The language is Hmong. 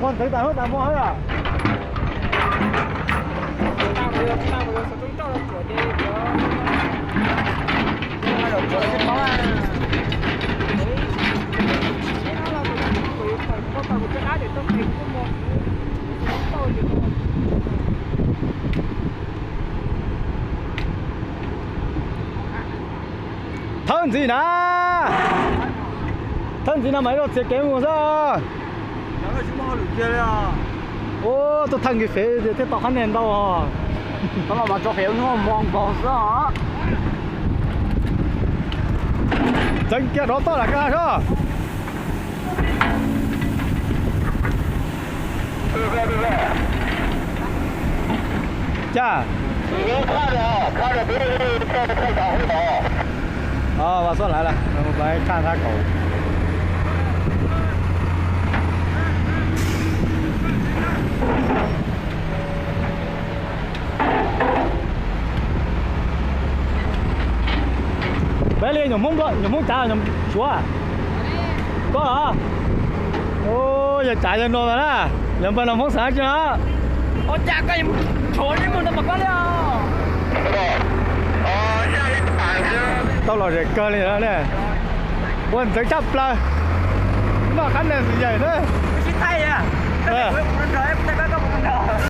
Ntxeev tas hnub tas hmo thiab. Thawb ntxiv na, thawb ntxiv no mas ib zaug txiav kev mus xwb. Ua, tuaj thaj nkis fev thiaj tau qab niag ntau. Tau los mas tso fev hnub hmo nkaus xwb os. Txeev kiag rov toj lam kab sab. Cas? Vas xoj laiv lawm, mus pab khaj thab kaum. Peb li nyuam Hmoob Nplog, nyuam Hmoob Tsav, nyuam Suav? Koj los? Yog Tsav yog Nplog mas na, yog npawg no Hmoob xeem dab tsi no? Tau lom zem kawg li na. Ua ntxeev tshaj plaws. Noj qab niag xwm yaim na.